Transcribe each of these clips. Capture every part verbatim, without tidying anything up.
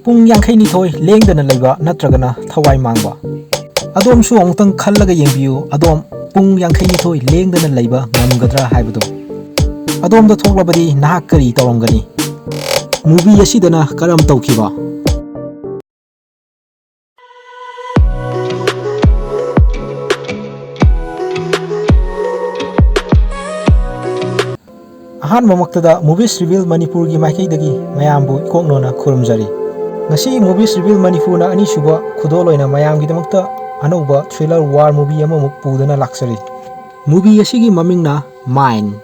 ꯄꯨꯡ ꯌꯥꯡꯈꯩꯅꯤꯊꯣꯏ ꯂꯦꯡꯗꯅ ꯂꯩꯕ ꯅꯠꯇ꯭ꯔꯒꯅ ꯊꯋꯥꯏ ꯃꯥꯡꯕ꯫ ꯑꯗꯣꯝꯁꯨ ꯑꯃꯨꯛꯇꯪ ꯈꯜꯂꯒ ꯌꯦꯡꯕꯤꯌꯨ, ꯑꯗꯣꯝ ꯄꯨꯡ ꯌꯥꯡꯈꯩꯅꯤꯊꯣꯏ ꯂꯦꯡꯗꯅ ꯂꯩꯕ ꯉꯝꯒꯗ꯭ꯔꯥ ꯍꯥꯏꯕꯗꯨ꯫ ꯑꯗꯣꯝꯗ ꯊꯣꯛꯂꯕꯗꯤ ꯅꯍꯥꯛ ꯀꯔꯤ ꯇꯧꯔꯝꯒꯅꯤ? ꯃꯨꯚꯤ ꯑꯁꯤꯗꯅ ꯀꯔꯝ ꯇꯧꯈꯤꯕ? ꯑꯍꯥꯟꯕꯃꯛꯇꯗ Movies Reveal ꯃꯅꯤꯄꯨꯔꯒꯤ ꯃꯥꯏꯀꯩꯗꯒꯤ ꯃꯌꯥꯝꯕꯨ ꯏꯀꯣꯛꯅꯣꯅ ꯈꯨꯔꯨꯝꯖꯔꯤ꯫ ꯉꯁꯤ Movies Reveal ꯃꯅꯤꯄꯨꯔꯅ ꯑꯅꯤꯁꯨꯕ ꯈꯨꯗꯣꯜ ꯑꯣꯏꯅ ꯃꯌꯥꯝꯒꯤꯗꯃꯛꯇ ꯑꯅꯧꯕ thriller war movie ꯑꯃꯃꯨꯛ ꯄꯨꯗꯨꯅ ꯂꯥꯛꯆꯔꯤ꯫ ꯃꯨꯚꯤ ꯑꯁꯤꯒꯤ ꯃꯃꯤꯡꯅ Mine꯫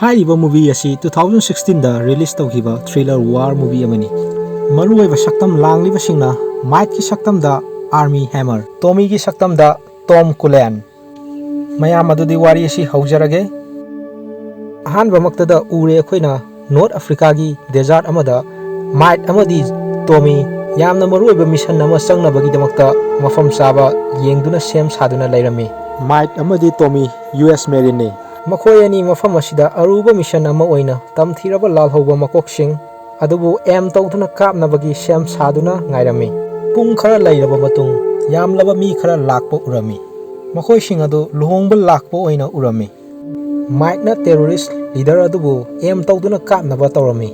ꯍꯥꯏꯔꯤꯕ ꯃꯨꯚꯤ ꯑꯁꯤ two thousand sixteenꯗ release ꯇꯧꯈꯤꯕ thriller war movie ꯑꯃꯅꯤ꯫ ꯃꯔꯨꯑꯣꯏꯕ ꯁꯛꯇꯝ ꯂꯥꯡꯂꯤꯕꯁꯤꯡꯅ Mikeꯀꯤ ꯁꯛꯇꯝꯗ Armie Hammer, Tommyꯒꯤ ꯁꯛꯇꯝꯗ Tom Cullen꯫ ꯃꯌꯥꯝ ꯑꯗꯨꯗꯤ ꯋꯥꯔꯤ ꯑꯁꯤ ꯍꯧꯖꯔꯒꯦ꯫ ꯑꯍꯥꯟꯕꯃꯛꯇꯗ ꯎꯔꯦ ꯑꯩꯈꯣꯏꯅ North Africaꯒꯤ desert ꯑꯃꯗ Mike ꯑꯃꯗꯤ Tommy ꯌꯥꯝꯅ ꯃꯔꯨꯑꯣꯏꯕ mission ꯑꯃ ꯆꯪꯅꯕꯒꯤꯗꯃꯛꯇ ꯃꯐꯝ ꯆꯥꯕ ꯌꯦꯡꯗꯨꯅ ꯁꯦꯝ ꯁꯥꯗꯨꯅ ꯂꯩꯔꯝꯃꯤ꯫ Mike ꯑꯃꯗꯤ Tommy U S Marineꯅꯤ꯫ ꯃꯈꯣꯏ ꯑꯅꯤ ꯃꯐꯝ ꯑꯁꯤꯗ ꯑꯔꯨꯕ mission ꯑꯃ ꯑꯣꯏꯅ ꯇꯝꯊꯤꯔꯕ ꯂꯥꯜꯍꯧꯕ ꯃꯀꯣꯛꯁꯤꯡ ꯑꯗꯨꯕꯨ aim ꯇꯧꯗꯨꯅ ꯀꯥꯞꯅꯕꯒꯤ ꯁꯦꯝ ꯁꯥꯗꯨꯅ ꯉꯥꯏꯔꯝꯃꯤ꯫ ꯄꯨꯡ ꯈꯔ ꯂꯩꯔꯕ ꯃꯇꯨꯡ ꯌꯥꯝꯂꯕ ꯃꯤ ꯈꯔ ꯂꯥꯛꯄ ꯎꯔꯝꯃꯤ꯫ ꯃꯈꯣꯏꯁꯤꯡ ꯑꯗꯨ ꯂꯨꯍꯣꯡꯕ ꯂꯥꯛꯄ ꯑꯣꯏꯅ ꯎꯔꯝꯃꯤ꯫ Mikeꯅ terrorist leader ꯑꯗꯨꯕꯨ aim ꯇꯧꯗꯨꯅ ꯀꯥꯞꯅꯕ ꯇꯧꯔꯝꯃꯤ꯫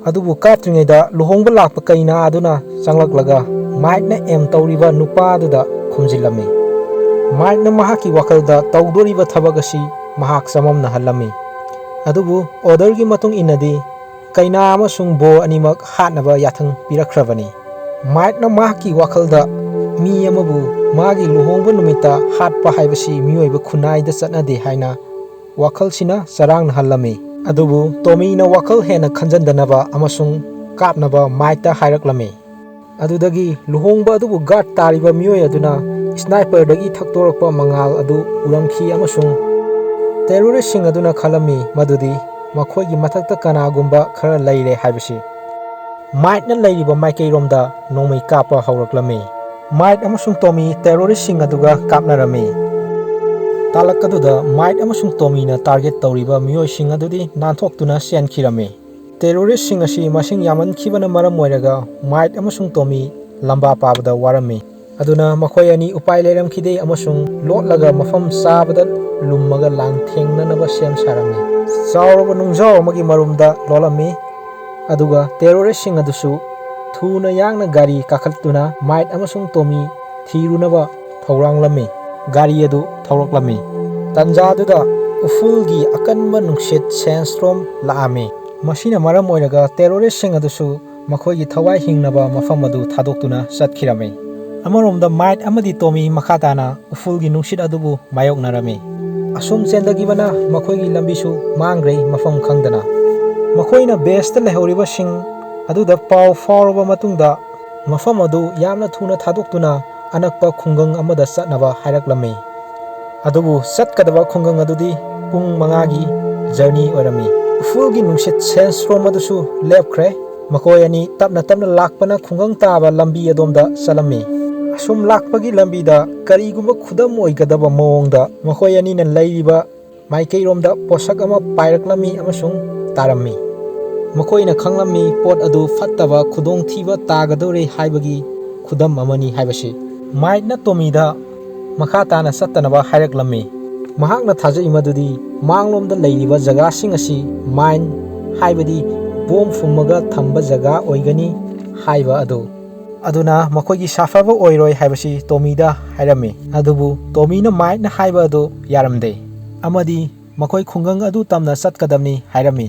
ꯑꯗꯨꯕꯨ ꯀꯥꯞꯇ꯭ꯔꯤꯉꯩꯗ ꯂꯨꯍꯣꯡꯕ ꯂꯥꯛꯄ ꯀꯩꯅꯥ ꯑꯗꯨꯅ ꯆꯪꯂꯛꯂꯒ Mikeꯅ aim ꯇꯧꯔꯤꯕ ꯅꯨꯄꯥ ꯑꯗꯨꯗ ꯈꯨꯝꯖꯤꯜꯂꯝꯃꯤ꯫ Mikeꯅ ꯃꯍꯥꯛꯀꯤ ꯋꯥꯈꯜꯗ ꯇꯧꯗꯣꯔꯤꯕ ꯊꯕꯛ ꯑꯁꯤ ꯃꯍꯥꯛ ꯆꯃꯝꯅꯍꯜꯂꯝꯃꯤ꯫ ꯑꯗꯨꯕꯨ orderꯒꯤ ꯃꯇꯨꯡ ꯏꯟꯅꯗꯤ ꯀꯩꯅꯥ ꯑꯃꯁꯨꯡ ꯕꯣ ꯑꯅꯤꯃꯛ ꯍꯥꯠꯅꯕ ꯌꯥꯊꯪ ꯄꯤꯔꯛꯈ꯭ꯔꯕꯅꯤ꯫ Mikeꯅ ꯃꯍꯥꯛꯀꯤ ꯋꯥꯈꯜꯗ ꯃꯤ ꯑꯃꯕꯨ ꯃꯥꯒꯤ ꯂꯨꯍꯣꯡꯕ ꯅꯨꯃꯤꯠꯇ ꯍꯥꯠꯄ ꯍꯥꯏꯕꯁꯤ ꯃꯤꯑꯣꯏꯕ ꯈꯨꯟꯅꯥꯏꯗ ꯆꯠꯅꯗꯦ ꯍꯥꯏꯅ ꯋꯥꯈꯜꯁꯤꯅ ꯆꯔꯥꯡꯅꯍꯜꯂꯝꯃꯤ꯫ ꯑꯗꯨꯕꯨ Tommyꯅ ꯋꯥꯈꯜ ꯍꯦꯟꯅ ꯈꯟꯖꯟꯗꯅꯕ ꯑꯃꯁꯨꯡ ꯀꯥꯞꯅꯕ Mikeꯇ ꯍꯥꯏꯔꯛꯂꯝꯃꯤ꯫ ꯑꯗꯨꯗꯒꯤ ꯂꯨꯍꯣꯡꯕ ꯑꯗꯨꯕꯨ guard ꯇꯥꯔꯤꯕ ꯃꯤꯑꯣꯏ ꯑꯗꯨꯅ sniperꯗꯒꯤ ꯊꯛꯇꯣꯔꯛꯄ ꯃꯉꯥꯜ ꯑꯗꯨ ꯎꯔꯝꯈꯤ ꯑꯃꯁꯨꯡ terroristꯁꯤꯡ ꯑꯗꯨꯅ ꯈꯜꯂꯝꯃꯤ ꯃꯗꯨꯗꯤ ꯃꯈꯣꯏꯒꯤ ꯃꯊꯛꯇ ꯀꯅꯥꯒꯨꯝꯕ ꯈꯔ ꯂꯩꯔꯦ ꯍꯥꯏꯕꯁꯤ꯫ Mikeꯅ ꯂꯩꯔꯤꯕ ꯃꯥꯏꯀꯩꯔꯣꯝꯗ ꯅꯣꯡꯃꯩ ꯀꯥꯞꯄ ꯍꯧꯔꯛꯂꯝꯃꯤ꯫ Mike ꯑꯃꯁꯨꯡ Tommy terroristꯁꯤꯡ ꯑꯗꯨꯒ ꯀꯥꯞꯅꯔꯝꯃꯤ꯫ ꯇꯥꯂꯛ ꯑꯗꯨꯗ Mike ꯑꯃꯁꯨꯡ Tommyꯅ target ꯇꯧꯔꯤꯕ ꯃꯤꯑꯣꯏꯁꯤꯡ ꯑꯗꯨꯗꯤ ꯅꯥꯟꯊꯣꯛꯇꯨꯅ ꯆꯦꯟꯈꯤꯔꯝꯃꯤ꯫ ꯇꯦꯔꯣꯔꯤꯁꯁꯤꯡ ꯑꯁꯤ ꯃꯁꯤꯡ ꯌꯥꯝꯃꯟꯈꯤꯕꯅ ꯃꯔꯝ ꯑꯣꯏꯔꯒ ꯃꯥꯏꯠ ꯑꯃꯁꯨꯡ ꯇꯣꯃꯤ ꯂꯝꯕꯥ ꯄꯥꯕꯗ ꯋꯥꯔꯝꯃꯤ꯫ ꯑꯗꯨꯅ ꯃꯈꯣꯏ ꯑꯅꯤ ꯎꯄꯥꯏ ꯂꯩꯔꯝꯈꯤꯗꯦ ꯑꯃꯁꯨꯡ ꯂꯣꯠꯂꯒ ꯃꯐꯝ ꯆꯥꯕꯗ ꯂꯨꯝꯃꯒ ꯂꯥꯟꯊꯦꯡꯅꯅꯕ ꯁꯦꯝ ꯁꯥꯔꯝꯃꯤ꯫ ꯆꯥꯎꯔꯕ ꯅꯨꯡꯖꯥꯎ ꯑꯃꯒꯤ ꯃꯔꯨꯝꯗ ꯂꯣꯜꯂꯝꯃꯤ꯫ ꯑꯗꯨꯒ ꯇꯦꯔꯣꯔꯤꯁꯁꯤꯡ ꯑꯗꯨꯁꯨ ꯊꯨꯅ ꯌꯥꯡꯅ ꯒꯥꯔꯤ ꯀꯥꯈꯠꯇꯨꯅ ꯃꯥꯏꯠ ꯑꯃꯁꯨꯡ ꯇꯣꯃꯤ ꯊꯤꯔꯨꯅꯕ ꯊꯧꯔꯥꯡꯂꯝꯃꯤ꯫ ꯒꯥꯔꯤ ꯑꯗꯨ ꯊꯧꯔꯛꯂꯝꯃꯤ꯫ ꯇꯟꯖꯥꯗꯨꯗ ꯎꯐꯨꯜꯒꯤ ꯑꯀꯟꯕ ꯅꯨꯡꯁꯤꯠ ꯁꯦꯟꯁꯇ꯭ꯔꯣꯝ ꯂꯥꯛꯑꯝꯃꯤ꯫ ꯃꯁꯤꯅ ꯃꯔꯝ ꯑꯣꯏꯔꯒ ꯇꯦꯔꯣꯔꯤꯁꯁꯤꯡ ꯑꯗꯨꯁꯨ ꯃꯈꯣꯏꯒꯤ ꯊꯋꯥꯏ ꯍꯤꯡꯅꯕ ꯃꯐꯝ ꯑꯗꯨ ꯊꯥꯗꯣꯛꯇꯨꯅ ꯆꯠꯈꯤꯔꯝꯃꯤ꯫ ꯑꯃꯔꯣꯝꯗ ꯃꯥꯏꯠ ꯑꯃꯗꯤ ꯇꯣꯃꯤ ꯃꯈꯥ ꯇꯥꯅ ꯎꯐꯨꯜꯒꯤ ꯅꯨꯡꯁꯤꯠ ꯑꯗꯨꯕꯨ ꯃꯥꯌꯣꯛꯅꯔꯝꯃꯤ꯫ ꯑꯁꯨꯝ ꯆꯦꯟꯊꯈꯤꯕꯅ ꯃꯈꯣꯏꯒꯤ ꯂꯝꯕꯤꯁꯨ ꯃꯥꯡꯈ꯭ꯔꯦ ꯃꯐꯝ ꯈꯪꯗꯅ꯫ ꯃꯈꯣꯏꯅ ꯕꯦꯁꯇ ꯂꯩꯍꯧꯔꯤꯕꯁꯤꯡ ꯑꯗꯨꯗ ꯄꯥꯎ ꯐꯥꯎꯔꯕ ꯃꯇꯨꯡꯗ ꯃꯐꯝ ꯑꯗꯨ ꯌꯥꯝꯅ ꯊꯨꯅ ꯊꯥꯗꯣꯛꯇꯨꯅ ꯑꯅꯛꯄ ꯈꯨꯡꯒꯪ ꯑꯃꯗ ꯆꯠꯅꯕ ꯍꯥꯏꯔꯛꯂꯝꯃꯤ꯫ ꯑꯗꯨꯕꯨ ꯆꯠꯀꯗꯕ ꯈꯨꯡꯒꯪ ꯑꯗꯨꯗꯤ ꯄꯨꯡ ꯃꯉꯥꯒꯤ ꯖꯔꯅꯤ ꯑꯣꯏꯔꯝꯃꯤ꯫ ꯎꯐꯨꯜꯒꯤ ꯅꯨꯡꯁꯤꯠ ꯁꯦꯟꯁꯇ꯭ꯔꯣꯝ ꯑꯗꯨꯁꯨ ꯂꯦꯞꯈ꯭ꯔꯦ꯫ ꯃꯈꯣꯏ ꯑꯅꯤ ꯇꯞꯅ ꯇꯞꯅ ꯂꯥꯛꯄꯅ ꯈꯨꯡꯒꯪ ꯇꯥꯕ ꯂꯝꯕꯤ ꯑꯗꯣꯝꯗ ꯆꯠꯂꯝꯃꯤ꯫ ꯑꯁꯨꯝ ꯂꯥꯛꯄꯒꯤ ꯂꯝꯕꯤꯗ ꯀꯔꯤꯒꯨꯝꯕ ꯈꯨꯗꯝ ꯑꯣꯏꯒꯗꯕ ꯃꯑꯣꯡꯗ ꯃꯈꯣꯏ ꯑꯅꯤꯅ ꯂꯩꯔꯤꯕ ꯃꯥꯏꯀꯩꯔꯣꯝꯗ ꯄꯣꯠꯁꯛ ꯑꯃ ꯄꯥꯏꯔꯛꯂꯝꯃꯤ ꯑꯃꯁꯨꯡ ꯇꯥꯔꯝꯃꯤ꯫ ꯃꯈꯣꯏꯅ ꯈꯪꯂꯝꯃꯤ ꯄꯣꯠ ꯑꯗꯨ ꯐꯠꯇꯕ ꯈꯨꯗꯣꯡꯊꯤꯕ ꯇꯥꯒꯗꯧꯔꯦ ꯍꯥꯏꯕꯒꯤ ꯈꯨꯗꯝ ꯑꯃꯅꯤ ꯍꯥꯏꯕꯁꯤ꯫ ꯃꯥꯏꯠꯅ ꯇꯣꯃꯤꯗ ꯃꯈꯥ ꯇꯥꯅ ꯆꯠꯇꯅꯕ ꯍꯥꯏꯔꯛꯂꯝꯃꯤ꯫ ꯃꯍꯥꯛꯅ ꯊꯥꯖꯩ ꯃꯗꯨꯗꯤ ꯃꯥꯡꯂꯣꯝꯗ ꯂꯩꯔꯤꯕ ꯖꯒꯥꯁꯤꯡ ꯑꯁꯤ ꯃꯥꯏꯟ, ꯍꯥꯏꯕꯗꯤ ꯕꯣꯝ ꯐꯨꯝꯃꯒ ꯊꯝꯕ ꯖꯒꯥ ꯑꯣꯏꯒꯅꯤ ꯍꯥꯏꯕ ꯑꯗꯨ꯫ ꯑꯗꯨꯅ ꯃꯈꯣꯏꯒꯤ ꯁꯥꯐꯕ ꯑꯣꯏꯔꯣꯏ ꯍꯥꯏꯕꯁꯤ ꯇꯣꯃꯤꯗ ꯍꯥꯏꯔꯝꯃꯤ꯫ ꯑꯗꯨꯕꯨ ꯇꯣꯃꯤꯅ ꯃꯥꯏꯠꯅ ꯍꯥꯏꯕ ꯑꯗꯨ ꯌꯥꯔꯝꯗꯦ ꯑꯃꯗꯤ ꯃꯈꯣꯏ ꯈꯨꯡꯒꯪ ꯑꯗꯨ ꯇꯝꯅ ꯆꯠꯀꯗꯕꯅꯤ ꯍꯥꯏꯔꯝꯃꯤ꯫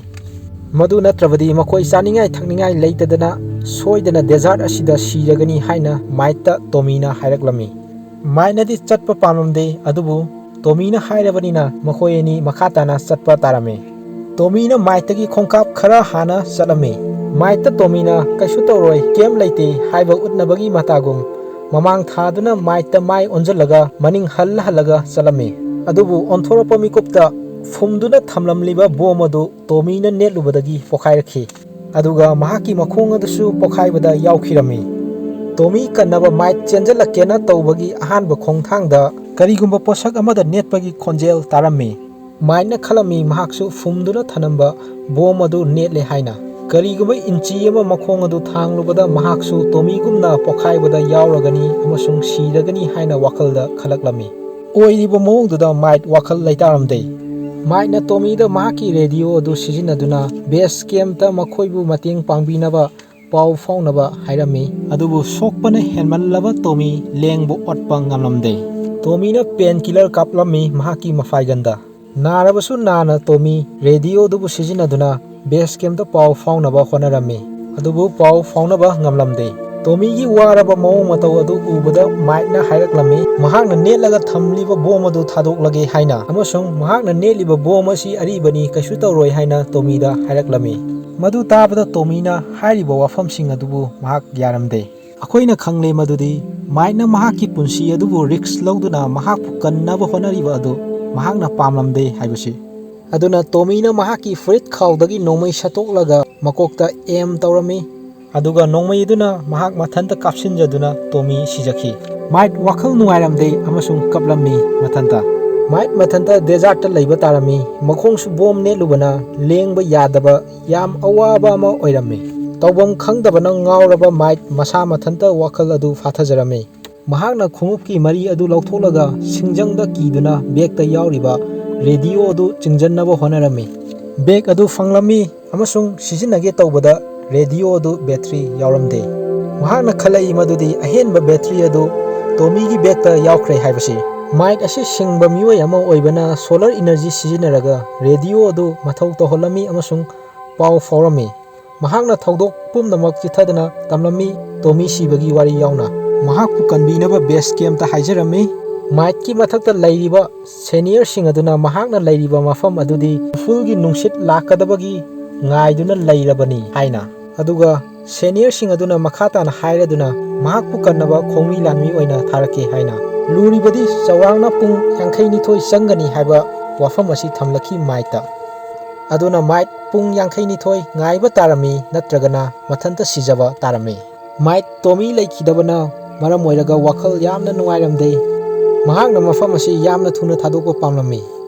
ꯃꯗꯨ ꯅꯠꯇ꯭ꯔꯕꯗꯤ ꯃꯈꯣꯏ ꯆꯥꯅꯤꯡꯉꯥꯏ ꯊꯛꯅꯤꯡꯉꯥꯏ ꯂꯩꯇꯗꯅ ꯁꯣꯏꯗꯅ ꯗꯦꯖꯥꯔꯠ ꯑꯁꯤꯗ ꯁꯤꯔꯒꯅꯤ ꯍꯥꯏꯅ ꯃꯥꯏꯠꯇ ꯇꯣꯃꯤꯅ ꯍꯥꯏꯔꯛꯂꯝꯃꯤ꯫ ꯃꯥꯏꯠꯅꯗꯤ ꯆꯠꯄ ꯄꯥꯝꯂꯝꯗꯦ, ꯑꯗꯨꯕꯨ ꯇꯣꯃꯤꯅ ꯍꯥꯏꯔꯕꯅꯤꯅ ꯃꯈꯣꯏ ꯑꯅꯤ ꯃꯈꯥ ꯇꯥꯅ ꯆꯠꯄ ꯇꯥꯔꯝꯃꯤ꯫ ꯇꯣꯃꯤꯅ ꯃꯥꯏꯠꯇꯒꯤ ꯈꯣꯡꯀꯥꯞ ꯈꯔ ꯍꯥꯟꯅ ꯆꯠꯂꯝꯃꯤ꯫ ꯃꯥꯏꯠꯇ ꯇꯣꯃꯤꯅ "ꯀꯩꯁꯨ ꯇꯧꯔꯣꯏ, ꯀꯦꯝ ꯂꯩꯇꯦ" ꯍꯥꯏꯕ ꯎꯠꯅꯕꯒꯤ ꯃꯇꯥꯒꯨꯝ ꯃꯃꯥꯡ ꯊꯥꯗꯨꯅ ꯃꯥꯏꯠꯇ ꯃꯥꯏ ꯑꯣꯟꯁꯤꯜꯂꯒ ꯃꯅꯤꯡ ꯍꯜꯂ ꯍꯜꯂꯒ ꯆꯠꯂꯝꯃꯤ꯫ ꯑꯗꯨꯕꯨ ꯑꯣꯟꯊꯣꯔꯛꯄ ꯃꯤꯀꯨꯞꯇ ꯐꯨꯝꯗꯨꯅ ꯊꯝꯂꯝꯂꯤꯕ ꯕꯣꯝ ꯑꯗꯨ ꯇꯣꯃꯤꯅ ꯅꯦꯠꯂꯨꯕꯗꯒꯤ ꯄꯣꯈꯥꯏꯔꯛꯈꯤ꯫ ꯑꯗꯨꯒ ꯃꯍꯥꯛꯀꯤ ꯃꯈꯣꯡ ꯑꯗꯨꯁꯨ ꯄꯣꯈꯥꯏꯕꯗ ꯌꯥꯎꯈꯤꯔꯝꯃꯤ꯫ ꯇꯣꯃꯤ ꯀꯟꯅꯕ ꯃꯥꯏꯠ ꯆꯦꯟꯖꯜꯂꯛꯀꯦꯅ ꯇꯧꯕꯒꯤ ꯑꯍꯥꯟꯕ ꯈꯣꯡꯊꯥꯡꯗ ꯀꯔꯤꯒꯨꯝꯕ ꯄꯣꯠꯁꯛ ꯑꯃꯗ ꯅꯦꯠꯄꯒꯤ ꯈꯣꯟꯖꯦꯜ ꯇꯥꯔꯝꯃꯤ꯫ ꯃꯥꯏꯠꯅ ꯈꯜꯂꯝꯃꯤ ꯃꯍꯥꯛꯁꯨ ꯐꯨꯝꯗꯨꯅ ꯊꯅꯝꯕ ꯕꯣꯝ ꯑꯗꯨ ꯅꯦꯠꯂꯦ ꯍꯥꯏꯅ꯫ ꯀꯔꯤꯒꯨꯝꯕ ꯏꯟꯆꯤ ꯑꯃ ꯃꯈꯣꯡ ꯑꯗꯨ ꯊꯥꯡꯂꯨꯕꯗ ꯃꯍꯥꯛꯁꯨ ꯇꯣꯃꯤꯒꯨꯝꯅ ꯄꯣꯈꯥꯏꯕꯗ ꯌꯥꯎꯔꯒꯅꯤ ꯑꯃꯁꯨꯡ ꯁꯤꯔꯒꯅꯤ ꯍꯥꯏꯅ ꯋꯥꯈꯜꯗ ꯈꯜꯂꯛꯂꯝꯃꯤ꯫ ꯑꯣꯏꯔꯤꯕ ꯃꯑꯣꯡꯗꯨꯗ ꯃꯥꯏꯛ ꯋꯥꯈꯜ ꯂꯩꯇꯥꯔꯝꯗꯦ꯫ ꯃꯥꯏꯛꯅ ꯇꯣꯃꯤꯗ ꯃꯍꯥꯛꯀꯤ ꯔꯦꯗꯤꯑꯣ ꯑꯗꯨ ꯁꯤꯖꯤꯟꯅꯗꯨꯅ ꯕꯦꯁ ꯀꯦꯝꯞꯇ ꯃꯈꯣꯏꯕꯨ ꯃꯇꯦꯡ ꯄꯥꯡꯕꯤꯅꯕ ꯄꯥꯎ ꯐꯥꯎꯅꯕ ꯍꯥꯏꯔꯝꯃꯤ꯫ ꯑꯗꯨꯕꯨ ꯁꯣꯛꯄꯅ ꯍꯦꯟꯃꯜꯂꯕ ꯇꯣꯃꯤ ꯂꯦꯡꯕ ꯑꯣꯠꯄ ꯉꯝꯂꯝꯗꯦ꯫ ꯇꯣꯃꯤꯅ ꯄꯦꯟ ꯀꯤꯂꯔ ꯀꯥꯞꯂꯝꯃꯤ ꯃꯍꯥꯛꯀꯤ ꯃꯐꯥꯏꯒꯟꯗ꯫ ꯅꯥꯔꯕꯁꯨ ꯅꯥꯅ ꯇꯣꯃꯤ ꯔꯦꯗꯤꯑꯣ ꯑꯗꯨꯕꯨ ꯁꯤꯖꯤꯟꯅꯗꯨꯅ ꯕꯦꯁ ꯀꯦꯝꯞꯇ ꯄꯥꯎ ꯐꯥꯎꯅꯕ ꯍꯣꯠꯅꯔꯝꯃꯤ꯫ ꯑꯗꯨꯕꯨ ꯄꯥꯎ ꯐꯥꯎꯅꯕ ꯉꯝꯂꯝꯗꯦ꯫ ꯇꯣꯃꯤꯒꯤ ꯋꯥꯔꯕ ꯃꯑꯣꯡ ꯃꯇꯧ ꯑꯗꯨ ꯎꯕꯗ ꯃꯥꯏꯛꯅ ꯍꯥꯏꯔꯛꯂꯝꯃꯤ, ꯃꯍꯥꯛꯅ ꯅꯦꯠꯂꯒ ꯊꯝꯂꯤꯕ ꯕꯣꯝ ꯑꯗꯨ ꯊꯥꯗꯣꯛꯂꯒꯦ ꯍꯥꯏꯅ, ꯑꯃꯁꯨꯡ ꯃꯍꯥꯛꯅ ꯅꯦꯠꯂꯤꯕ ꯕꯣꯝ ꯑꯁꯤ ꯑꯔꯤꯕꯅꯤ, ꯀꯩꯁꯨ ꯇꯧꯔꯣꯏ ꯍꯥꯏꯅ ꯇꯣꯃꯤꯗ ꯍꯥꯏꯔꯛꯂꯝꯃꯤ꯫ ꯃꯗꯨ ꯇꯥꯕꯗ ꯇꯣꯃꯤꯅ ꯍꯥꯏꯔꯤꯕ ꯋꯥꯐꯝꯁꯤꯡ ꯑꯗꯨꯕꯨ ꯃꯍꯥꯛ ꯌꯥꯔꯝꯗꯦ꯫ ꯑꯩꯈꯣꯏꯅ ꯈꯪꯂꯦ ꯃꯗꯨꯗꯤ ꯃꯥꯏꯛꯅ ꯃꯍꯥꯛꯀꯤ ꯄꯨꯟꯁꯤ ꯑꯗꯨꯕꯨ ꯔꯤꯁ꯭ꯛ ꯂꯧꯗꯨꯅ ꯃꯍꯥꯛꯄꯨ ꯀꯟꯅꯕ ꯍꯣꯠꯅꯔꯤꯕ ꯑꯗꯨ ꯃꯍꯥꯛꯅ ꯄꯥꯝꯂꯝꯗꯦ ꯍꯥꯏꯕꯁꯤ꯫ ꯑꯗꯨꯅ ꯇꯣꯃꯤꯅ ꯃꯍꯥꯛꯀꯤ ꯐꯨꯔꯤꯠ ꯈꯥꯎꯗꯒꯤ ꯅꯣꯡꯃꯩ ꯁꯠꯇꯣꯛꯂꯒ ꯃꯀꯣꯛꯇ ꯑꯦꯝ ꯇꯧꯔꯝꯃꯤ꯫ ꯑꯗꯨꯒ ꯅꯣꯡꯃꯩ ꯑꯗꯨꯅ ꯃꯍꯥꯛ ꯃꯊꯟꯇ ꯀꯥꯞꯁꯤꯟꯖꯗꯨꯅ ꯇꯣꯃꯤ ꯁꯤꯖꯈꯤ꯫ ꯃꯥꯏꯛ ꯋꯥꯈꯜ ꯅꯨꯡꯉꯥꯏꯔꯝꯗꯦ ꯑꯃꯁꯨꯡ ꯀꯞꯂꯝꯃꯤ ꯃꯊꯟꯇ꯫ ꯃꯥꯏꯛ ꯃꯊꯟꯇ ꯗꯦꯖꯥꯔꯠꯇ ꯂꯩꯕ ꯇꯥꯔꯝꯃꯤ꯫ ꯃꯈꯣꯡꯁꯨ ꯕꯣꯝ ꯅꯦꯠꯂꯨꯕꯅ ꯂꯦꯡꯕ ꯌꯥꯗꯕ ꯌꯥꯝ ꯑꯋꯥꯕ ꯑꯃ ꯑꯣꯏꯔꯝꯃꯤ꯫ ꯇꯧꯐꯝ ꯈꯪꯗꯕꯅ ꯉꯥꯎꯔꯕ ꯃꯥꯏꯛ ꯃꯁꯥ ꯃꯊꯟꯇ ꯋꯥꯈꯜ ꯑꯗꯨ ꯐꯥꯊꯖꯔꯝꯃꯤ꯫ ꯃꯍꯥꯛꯅ ꯈꯣꯡꯎꯞꯀꯤ ꯃꯔꯤ ꯑꯗꯨ ꯂꯧꯊꯣꯛꯂꯒ ꯁꯤꯡꯖꯪꯗ ꯀꯤꯗꯨꯅ ꯕꯦꯒꯇ ꯌꯥꯎꯔꯤꯕ ꯔꯦꯗꯤꯑꯣ ꯑꯗꯨ ꯆꯤꯡꯖꯟꯅꯕ ꯍꯣꯠꯅꯔꯝꯃꯤ꯫ ꯕꯦꯒ ꯑꯗꯨ ꯐꯪꯂꯝꯃꯤ ꯑꯃꯁꯨꯡ ꯁꯤꯖꯤꯟꯅꯒꯦ ꯇꯧꯕꯗ ꯔꯦꯗꯤꯑꯣ ꯑꯗꯨ ꯕꯦꯇ꯭ꯔꯤ ꯌꯥꯎꯔꯝꯗꯦ꯫ ꯃꯍꯥꯛꯅ ꯈꯜꯂꯛꯏ ꯃꯗꯨꯗꯤ ꯑꯍꯦꯟꯕ ꯕꯦꯇ꯭ꯔꯤ ꯑꯗꯨ ꯇꯣꯃꯤꯒꯤ ꯕꯦꯒꯇ ꯌꯥꯎꯈ꯭ꯔꯦ ꯍꯥꯏꯕꯁꯤ꯫ ꯃꯥꯏꯛ ꯑꯁꯤ ꯁꯤꯡꯕ ꯃꯤꯑꯣꯏ ꯑꯃ ꯑꯣꯏꯕꯅ ꯁꯣꯂꯔ ꯏꯅꯔꯖꯤ ꯁꯤꯖꯤꯟꯅꯔꯒ ꯔꯦꯗꯤꯑꯣ ꯑꯗꯨ ꯃꯊꯧ ꯇꯧꯍꯜꯂꯝꯃꯤ ꯑꯃꯁꯨꯡ ꯄꯥꯎ ꯐꯥꯎꯔꯝꯃꯤ꯫ ꯃꯍꯥꯛꯅ ꯊꯧꯗꯣꯛ ꯄꯨꯝꯅꯃꯛ ꯆꯤꯊꯗꯅ ꯇꯝꯂꯝꯃꯤ, ꯇꯣꯃꯤ ꯁꯤꯕꯒꯤ ꯋꯥꯔꯤ ꯌꯥꯎꯅ꯫ ꯃꯍꯥꯛꯄꯨ ꯀꯟꯕꯤꯅꯕ ꯕꯦꯁ ꯀꯦꯝꯇ ꯍꯥꯏꯖꯔꯝꯃꯤ꯫ ꯃꯥꯏꯛꯀꯤ ꯃꯊꯛꯇ ꯂꯩꯔꯤꯕ ꯁꯦꯅꯤꯌꯔꯁꯤꯡ ꯑꯗꯨꯅ ꯃꯍꯥꯛꯅ ꯂꯩꯔꯤꯕ ꯃꯐꯝ ꯑꯗꯨꯗꯤ ꯎꯐꯨꯜꯒꯤ ꯅꯨꯡꯁꯤꯠ ꯂꯥꯛꯀꯗꯕꯒꯤ ꯉꯥꯏꯗꯨꯅ ꯂꯩꯔꯕꯅꯤ ꯍꯥꯏꯅ꯫ ꯑꯗꯨꯒ ꯁꯦꯅꯤꯌꯔꯁꯤꯡ ꯑꯗꯨꯅ ꯃꯈꯥ ꯇꯥꯅ ꯍꯥꯏꯔꯗꯨꯅ ꯃꯍꯥꯛꯄꯨ ꯀꯟꯅꯕ ꯈꯣꯡꯃꯤ ꯂꯥꯟꯃꯤ ꯑꯣꯏꯅ ꯊꯥꯔꯛꯀꯦ ꯍꯥꯏꯅ꯫ ꯂꯨꯔꯤꯕꯗꯤ ꯆꯥꯎꯔꯥꯛꯅ ꯄꯨꯡ ꯌꯥꯡꯈꯩꯅꯤꯊꯣꯏ ꯆꯪꯒꯅꯤ ꯍꯥꯏꯕ ꯋꯥꯐꯝ ꯑꯁꯤ ꯊꯝꯂꯛꯈꯤ ꯃꯥꯏꯛꯇ꯫ ꯑꯗꯨꯅ ꯃꯥꯏꯛ ꯄꯨꯡ ꯌꯥꯡꯈꯩꯅꯤꯊꯣꯏ ꯉꯥꯏꯕ ꯇꯥꯔꯝꯃꯤ, ꯅꯠꯇ꯭ꯔꯒꯅ ꯃꯊꯟꯇ ꯁꯤꯖꯕ ꯇꯥꯔꯝꯃꯤ꯫ ꯃꯥꯏꯛ ꯇꯣꯃꯤ ꯂꯩꯈꯤꯗꯕꯅ ꯃꯔꯝ ꯑꯣꯏꯔꯒ ꯋꯥꯈꯜ ꯌꯥꯝꯅ ꯅꯨꯡꯉꯥꯏꯔꯝꯗꯦ꯫ ꯃꯍꯥꯛꯅ ꯃꯐꯝ ꯑꯁꯤ ꯌꯥꯝꯅ ꯊꯨꯅ ꯊꯥꯗꯣꯛꯄ ꯄꯥꯝꯂꯝꯃꯤ꯫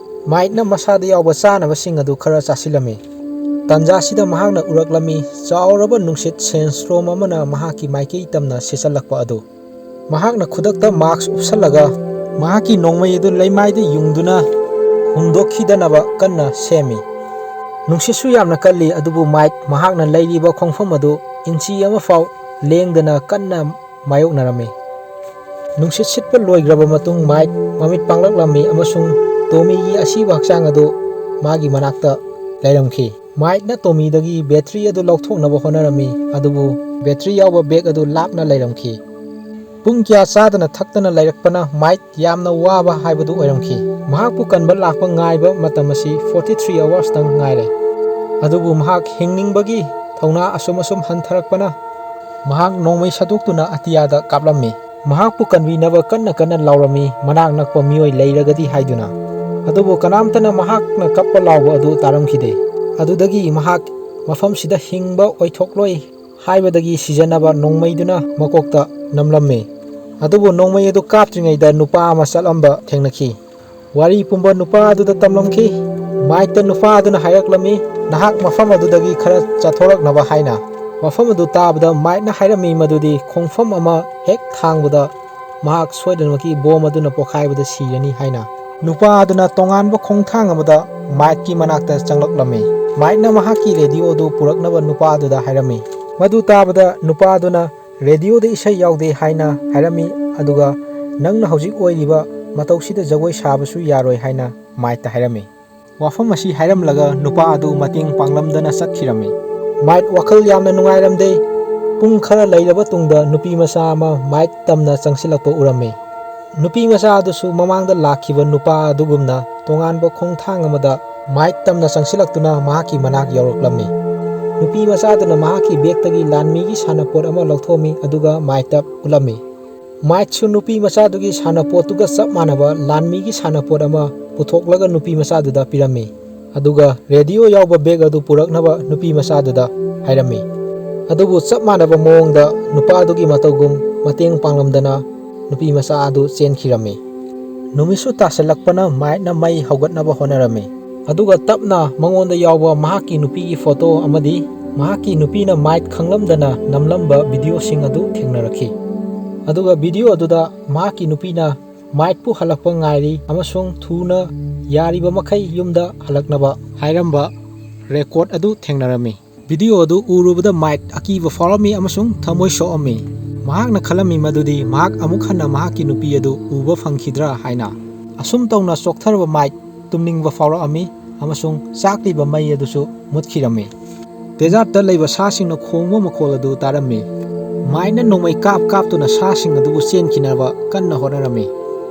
ꯃꯥꯏꯛꯅ ꯃꯁꯥꯗ ꯌꯥꯎꯕ ꯆꯥꯅꯕꯁꯤꯡ ꯑꯗꯨ ꯈꯔ ꯆꯥꯁꯤꯜꯂꯝꯃꯤ꯫ ꯇꯥꯟꯖꯥꯁꯤꯗ ꯃꯍꯥꯛꯅ ꯎꯔꯛꯂꯝꯃꯤ, ꯆꯥꯎꯔꯕ ꯅꯨꯡꯁꯤꯠ sandstorm ꯑꯃꯅ ꯃꯍꯥꯛꯀꯤ ꯃꯥꯏꯀꯩ ꯇꯝꯅ ꯁꯤꯠꯆꯜꯂꯛꯄ ꯑꯗꯨ꯫ ꯃꯍꯥꯛꯅ ꯈꯨꯗꯛꯇ mask ꯎꯞꯁꯜꯂꯒ ꯃꯍꯥꯛꯀꯤ ꯅꯣꯡꯃꯩ ꯑꯗꯨ ꯂꯩꯃꯥꯏꯗ ꯌꯨꯡꯗꯨꯅ ꯍꯨꯝꯗꯣꯛꯈꯤꯗꯅꯕ ꯀꯟꯅ ꯁꯦꯝꯃꯤ꯫ ꯅꯨꯡꯁꯤꯠꯁꯨ ꯌꯥꯝꯅ ꯀꯜꯂꯤ, ꯑꯗꯨꯕꯨ ꯃꯥꯏꯛ ꯃꯍꯥꯛꯅ ꯂꯩꯔꯤꯕ ꯈꯣꯡꯐꯝ ꯑꯗꯨ ꯏꯟꯆꯤ ꯑꯃ ꯐꯥꯎ ꯂꯦꯡꯗꯅ ꯀꯟꯅ ꯃꯥꯌꯣꯛꯅꯔꯝꯃꯤ꯫ ꯅꯨꯡꯁꯤꯠ ꯁꯤꯠꯄ ꯂꯣꯏꯈ꯭ꯔꯕ ꯃꯇꯨꯡ ꯃꯥꯏꯛ ꯃꯃꯤꯠ ꯄꯥꯡꯂꯛꯂꯝꯃꯤ ꯑꯃꯁꯨꯡ ꯇꯣꯃꯤꯒꯤ ꯑꯁꯤꯕ ꯍꯛꯆꯥꯡ ꯑꯗꯨ ꯃꯥꯒꯤ ꯃꯅꯥꯛꯇ ꯂꯩꯔꯝꯈꯤ꯫ ꯃꯥꯏꯛꯅ ꯇꯣꯃꯤꯗꯒꯤ battery ꯑꯗꯨ ꯂꯧꯊꯣꯛꯅꯕ ꯍꯣꯠꯅꯔꯝꯃꯤ, ꯑꯗꯨꯕꯨ battery ꯌꯥꯎꯕ bag ꯑꯗꯨ ꯂꯥꯞꯅ ꯂꯩꯔꯝꯈꯤ꯫ ꯄꯨꯡ ꯀꯌꯥ ꯆꯥꯗꯅ ꯊꯛꯇꯅ ꯂꯩꯔꯛꯄꯅ ꯃꯥꯏꯛ ꯌꯥꯝꯅ ꯋꯥꯕ ꯍꯥꯏꯕꯗꯨ ꯑꯣꯏꯔꯝꯈꯤ꯫ ꯃꯍꯥꯛꯄꯨ ꯀꯟꯕ ꯂꯥꯛꯄ ꯉꯥꯏꯕ ꯃꯇꯝ ꯑꯁꯤ forty three hours ꯇꯪ ꯉꯥꯏꯔꯦ꯫ ꯑꯗꯨꯕꯨ ꯃꯍꯥꯛ ꯍꯤꯡꯅꯤꯡꯕꯒꯤ ꯊꯧꯅꯥ ꯑꯁꯨꯝ ꯑꯁꯨꯝ ꯍꯟꯊꯔꯛꯄꯅ ꯃꯍꯥꯛ ꯅꯣꯡꯃꯩ ꯁꯠꯇꯣꯛꯇꯨꯅ ꯑꯇꯤꯌꯥꯗ ꯀꯥꯞꯂꯝꯃꯤ꯫ ꯃꯍꯥꯛꯄꯨ ꯀꯟꯕꯤꯅꯕ ꯀꯟꯅ ꯀꯟꯅ ꯂꯥꯎꯔꯝꯃꯤ, ꯃꯅꯥꯛ ꯅꯛꯄ ꯃꯤꯑꯣꯏ ꯂꯩꯔꯒꯗꯤ ꯍꯥꯏꯗꯨꯅ꯫ ꯑꯗꯨꯕꯨ ꯀꯅꯥꯝꯇꯅ ꯃꯍꯥꯛꯅ ꯀꯞꯄ ꯂꯥꯎꯕ ꯑꯗꯨ ꯇꯥꯔꯝꯈꯤꯗꯦ꯫ ꯑꯗꯨꯗꯒꯤ ꯃꯍꯥꯛ ꯃꯐꯝꯁꯤꯗ ꯍꯤꯡꯕ ꯑꯣꯏꯊꯣꯛꯂꯣꯏ ꯍꯥꯏꯕꯗꯒꯤ ꯁꯤꯖꯟꯅꯕ ꯅꯣꯡꯃꯩꯗꯨꯅ ꯃꯀꯣꯛꯇ ꯅꯝꯂꯝꯃꯤ꯫ ꯑꯗꯨꯕꯨ ꯅꯣꯡꯃꯩ ꯑꯗꯨ ꯀꯥꯞꯇ꯭ꯔꯤꯉꯩꯗ ꯅꯨꯄꯥ ꯑꯃ ꯆꯠꯂꯝꯕ ꯊꯦꯡꯅꯈꯤ꯫ ꯋꯥꯔꯤ ꯄꯨꯝꯕ ꯅꯨꯄꯥ ꯑꯗꯨꯗ ꯇꯝꯂꯝꯈꯤ꯫ ꯃꯥꯏꯛꯇ ꯅꯨꯄꯥ ꯑꯗꯨꯅ ꯍꯥꯏꯔꯛꯂꯝꯃꯤ, "ꯅꯍꯥꯛ ꯃꯐꯝ ꯑꯗꯨꯗꯒꯤ ꯈꯔ ꯆꯠꯊꯣꯔꯛꯅꯕ" ꯍꯥꯏꯅ꯫ ꯃꯐꯝ ꯑꯗꯨ ꯇꯥꯕꯗ ꯃꯥꯏꯛꯅ ꯍꯥꯏꯔꯝꯃꯤ ꯃꯗꯨꯗꯤ ꯈꯣꯡꯐꯝ ꯑꯃ ꯍꯦꯛ ꯊꯥꯡꯕꯗ ꯃꯍꯥꯛ ꯁꯣꯏꯗꯅꯃꯛꯀꯤ bomb ꯑꯗꯨꯅ ꯄꯣꯈꯥꯏꯕꯗ ꯁꯤꯔꯅꯤ ꯍꯥꯏꯅ꯫ ꯅꯨꯄꯥ ꯑꯗꯨꯅ ꯇꯣꯉꯥꯟꯕ ꯈꯣꯡꯊꯥꯡ ꯑꯃꯗ ꯃꯥꯏꯛꯀꯤ ꯃꯅꯥꯛꯇ ꯆꯪꯂꯛꯂꯝꯃꯤ꯫ ꯃꯥꯏꯛꯅ ꯃꯍꯥꯛꯀꯤ radio ꯑꯗꯨ ꯄꯨꯔꯛꯅꯕ ꯅꯨꯄꯥ ꯑꯗꯨꯗ ꯍꯥꯏꯔꯝꯃꯤ꯫ ꯃꯗꯨ ꯇꯥꯕꯗ ꯅꯨꯄꯥ ꯑꯗꯨꯅ radioꯗ ꯏꯁꯩ ꯌꯥꯎꯗꯦ ꯍꯥꯏꯅ ꯍꯥꯏꯔꯝꯃꯤ, ꯑꯗꯨꯒ "ꯅꯪꯅ ꯍꯧꯖꯤꯛ ꯑꯣꯏꯔꯤꯕ ꯃꯇꯧꯁꯤꯗ ꯖꯒꯣꯏ ꯁꯥꯕꯁꯨ ꯌꯥꯔꯣꯏ" ꯍꯥꯏꯅ ꯃꯥꯏꯛꯇ ꯍꯥꯏꯔꯝꯃꯤ꯫ ꯋꯥꯐꯝ ꯑꯁꯤ ꯍꯥꯏꯔꯝꯂꯒ ꯅꯨꯄꯥ ꯑꯗꯨ ꯃꯇꯦꯡ ꯄꯥꯡꯂꯝꯗꯅ ꯆꯠꯈꯤꯔꯝꯃꯤ꯫ ꯃꯥꯏꯛ ꯋꯥꯈꯜ ꯌꯥꯝꯅ ꯅꯨꯡꯉꯥꯏꯔꯝꯗꯦ꯫ ꯄꯨꯡ ꯈꯔ ꯂꯩꯔꯕ ꯇꯨꯡꯗ ꯅꯨꯄꯤ ꯃꯆꯥ ꯑꯃ ꯃꯥꯏꯛ ꯇꯝꯅ ꯆꯪꯁꯤꯜꯂꯛꯄ ꯎꯔꯝꯃꯤ꯫ ꯅꯨꯄꯤ ꯃꯆꯥ ꯑꯗꯨꯁꯨ ꯃꯃꯥꯡꯗ ꯂꯥꯛꯈꯤꯕ ꯅꯨꯄꯥ ꯑꯗꯨꯒꯨꯝꯅ ꯇꯣꯉꯥꯟꯕ ꯈꯣꯡꯊꯥꯡ ꯑꯃꯗ ꯃꯥꯏꯛ ꯇꯝꯅ ꯆꯪꯁꯤꯜꯂꯛꯇꯨꯅ ꯃꯍꯥꯛꯀꯤ ꯃꯅꯥꯛ ꯌꯧꯔꯛꯂꯝꯃꯤ꯫ ꯅꯨꯄꯤ ꯃꯆꯥꯗꯨꯅ ꯃꯍꯥꯛꯀꯤ bagꯇꯒꯤ ꯂꯥꯟꯃꯤꯒꯤ ꯁꯥꯟꯅꯄꯣꯠ ꯑꯃ ꯂꯧꯊꯣꯛꯑꯝꯃꯤ, ꯑꯗꯨꯒ ꯃꯥꯏꯛꯇ ꯎꯠꯂꯝꯃꯤ꯫ ꯃꯥꯏꯛꯁꯨ ꯅꯨꯄꯤ ꯃꯆꯥꯗꯨꯒꯤ ꯁꯥꯟꯅꯄꯣꯠꯇꯨꯒ ꯆꯞ ꯃꯥꯟꯅꯕ ꯂꯥꯟꯃꯤꯒꯤ ꯁꯥꯟꯅꯄꯣꯠ ꯑꯃ ꯄꯨꯊꯣꯛꯂꯒ ꯅꯨꯄꯤ ꯃꯆꯥꯗꯨꯗ ꯄꯤꯔꯝꯃꯤ, ꯑꯗꯨꯒ radio ꯌꯥꯎꯕ bag ꯑꯗꯨ ꯄꯨꯔꯛꯅꯕ ꯅꯨꯄꯤ ꯃꯆꯥꯗꯨꯗ ꯍꯥꯏꯔꯝꯃꯤ꯫ ꯑꯗꯨꯕꯨ ꯆꯞ ꯃꯥꯟꯅꯕ ꯃꯑꯣꯡꯗ ꯅꯨꯄꯥꯗꯨꯒꯤ ꯃꯇꯧꯒꯨꯝ ꯃꯇꯦꯡ ꯄꯥꯡꯂꯝꯗꯅ ꯅꯨꯄꯤ ꯃꯆꯥ ꯑꯗꯨ ꯆꯦꯟꯈꯤꯔꯝꯃꯤ꯫ ꯅꯨꯃꯤꯠꯁꯨ ꯇꯥꯁꯤꯜꯂꯛꯄꯅ ꯃꯥꯏꯛꯅ ꯃꯩ ꯍꯧꯒꯠꯅꯕ ꯍꯣꯠꯅꯔꯝꯃꯤ꯫ ꯑꯗꯨꯒ ꯇꯞꯅ ꯃꯉꯣꯟꯗ ꯌꯥꯎꯕ ꯃꯍꯥꯛꯀꯤ ꯅꯨꯄꯤꯒꯤ ꯐꯣꯇꯣ ꯑꯃꯗꯤ ꯃꯍꯥꯛꯀꯤ ꯅꯨꯄꯤꯅ ꯃꯥꯏꯛ ꯈꯪꯂꯝꯗꯅ ꯅꯝꯂꯝꯕ ꯚꯤꯗꯤꯑꯣꯁꯤꯡ ꯑꯗꯨ ꯊꯦꯡꯅꯔꯛꯈꯤ꯫ ꯑꯗꯨꯒ ꯚꯤꯗꯤꯑꯣ ꯑꯗꯨꯗ ꯃꯍꯥꯛꯀꯤ ꯅꯨꯄꯤꯅ ꯃꯥꯏꯛꯄꯨ ꯍꯜꯂꯛꯄ ꯉꯥꯏꯔꯤ ꯑꯃꯁꯨꯡ ꯊꯨꯅ ꯌꯥꯔꯤꯕ ꯃꯈꯩ ꯌꯨꯝꯗ ꯍꯜꯂꯛꯅꯕ ꯍꯥꯏꯔꯝꯕ ꯔꯦꯀꯣꯔꯗ ꯑꯗꯨ ꯊꯦꯡꯅꯔꯝꯃꯤ꯫ ꯚꯤꯗꯤꯑꯣ ꯑꯗꯨ ꯎꯔꯨꯕꯗ ꯃꯥꯏꯛ ꯑꯀꯤꯕ ꯐꯥꯎꯔꯝꯃꯤ ꯑꯃꯁꯨꯡ ꯊꯃꯣꯏ ꯁꯣꯛꯑꯝꯃꯤ꯫ ꯃꯍꯥꯛꯅ ꯈꯜꯂꯝꯃꯤ ꯃꯗꯨꯗꯤ ꯃꯍꯥꯛ ꯑꯃꯨꯛ ꯍꯟꯅ ꯃꯍꯥꯛꯀꯤ ꯅꯨꯄꯤ ꯑꯗꯨ ꯎꯕ ꯐꯪꯈꯤꯗ꯭ꯔꯥ ꯍꯥꯏꯅ꯫ ꯑꯁꯨꯝ ꯇꯧꯅ ꯆꯣꯛꯊꯔꯕ ꯃꯥꯏꯛ ꯇꯨꯝꯅꯤꯡꯕ ꯐꯥꯎꯔꯛꯑꯝꯃꯤ ꯑꯃꯁꯨꯡ ꯆꯥꯛꯂꯤꯕ ꯃꯩ ꯑꯗꯨꯁꯨ ꯃꯨꯠꯈꯤꯔꯝꯃꯤ꯫ ꯗꯦꯖꯥꯔꯠꯇ ꯂꯩꯕ ꯁꯥꯁꯤꯡꯅ ꯈꯣꯡꯕ ꯃꯈꯣꯜ ꯑꯗꯨ ꯇꯥꯔꯝꯃꯤ꯫ ꯃꯥꯏꯛꯅ ꯅꯣꯡꯃꯩ ꯀꯥꯞ ꯀꯥꯞꯇꯨꯅ ꯁꯥꯁꯤꯡ ꯑꯗꯨꯕꯨ ꯆꯦꯟꯈꯤꯅꯕ ꯀꯟꯅ ꯍꯣꯠꯅꯔꯝꯃꯤ꯫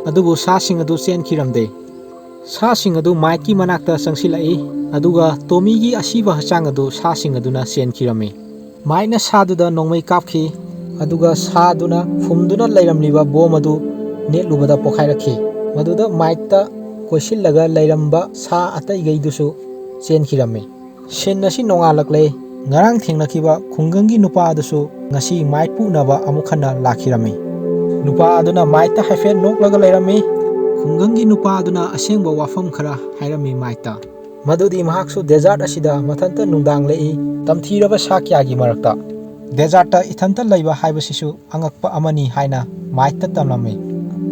ꯑꯗꯨꯕꯨ ꯁꯥꯁꯤꯡ ꯑꯗꯨ ꯆꯦꯟꯈꯤꯔꯝꯗꯦ꯫ ꯁꯥꯁꯤꯡ ꯑꯗꯨ ꯃꯥꯏꯛꯀꯤ ꯃꯅꯥꯛꯇ ꯆꯪꯁꯤꯜꯂꯛꯏ, ꯑꯗꯨꯒ ꯇꯣꯃꯤꯒꯤ ꯑꯁꯤꯕ ꯍꯛꯆꯥꯡ ꯑꯗꯨ ꯁꯥꯁꯤꯡ ꯑꯗꯨꯅ ꯆꯦꯟꯈꯤꯔꯝꯃꯤ꯫ ꯃꯥꯏꯛꯅ ꯁꯥꯗꯨꯗ ꯅꯣꯡꯃꯩ ꯀꯥꯞꯈꯤ, ꯑꯗꯨꯒ ꯁꯥꯗꯨꯅ ꯐꯨꯝꯗꯨꯅ ꯂꯩꯔꯝꯂꯤꯕ ꯕꯣꯝ ꯑꯗꯨ ꯅꯦꯠꯂꯨꯕꯗ ꯄꯣꯈꯥꯏꯔꯛꯈꯤ꯫ ꯃꯗꯨꯗ ꯃꯥꯏꯛꯇ ꯀꯣꯏꯁꯤꯜꯂꯒ ꯂꯩꯔꯝꯕ ꯁꯥ ꯑꯇꯩꯈꯩꯗꯨꯁꯨ ꯆꯦꯟꯈꯤꯔꯝꯃꯤ꯫ ꯁꯤꯟ ꯑꯁꯤ ꯅꯣꯡꯉꯥꯜꯂꯛꯂꯦ꯫ ꯉꯔꯥꯡ ꯊꯦꯡꯅꯈꯤꯕ ꯈꯨꯡꯒꯪꯒꯤ ꯅꯨꯄꯥ ꯑꯗꯨꯁꯨ ꯉꯁꯤ ꯃꯥꯏꯛꯄꯨ ꯎꯅꯕ ꯑꯃꯨꯛ ꯍꯟꯅ ꯂꯥꯛꯈꯤꯔꯝꯃꯤ꯫ ꯅꯨꯄꯥ ꯑꯗꯨꯅ ꯃꯥꯏꯛꯇ ꯍꯥꯏꯐꯦꯠ ꯅꯣꯛꯂꯒ ꯂꯩꯔꯝꯃꯤ꯫ ꯈꯨꯡꯒꯪꯒꯤ ꯅꯨꯄꯥ ꯑꯗꯨꯅ ꯑꯁꯦꯡꯕ ꯋꯥꯐꯝ ꯈꯔ ꯍꯥꯏꯔꯝꯃꯤ ꯃꯥꯏꯛꯇ, ꯃꯗꯨꯗꯤ ꯃꯍꯥꯛꯁꯨ ꯗꯦꯖꯥꯔꯠ ꯑꯁꯤꯗ ꯃꯊꯟꯇ ꯅꯨꯡꯗꯥꯡ ꯂꯦꯛꯏ, ꯇꯝꯊꯤꯔꯕ ꯁꯥ ꯀꯌꯥꯒꯤ ꯃꯔꯛꯇ꯫ ꯗꯦꯖꯥꯔꯠꯇ ꯏꯊꯟꯇ ꯂꯩꯕ ꯍꯥꯏꯕꯁꯤꯁꯨ ꯑꯉꯛꯄ ꯑꯃꯅꯤ ꯍꯥꯏꯅ ꯃꯥꯏꯛꯇ ꯇꯝꯂꯝꯃꯤ꯫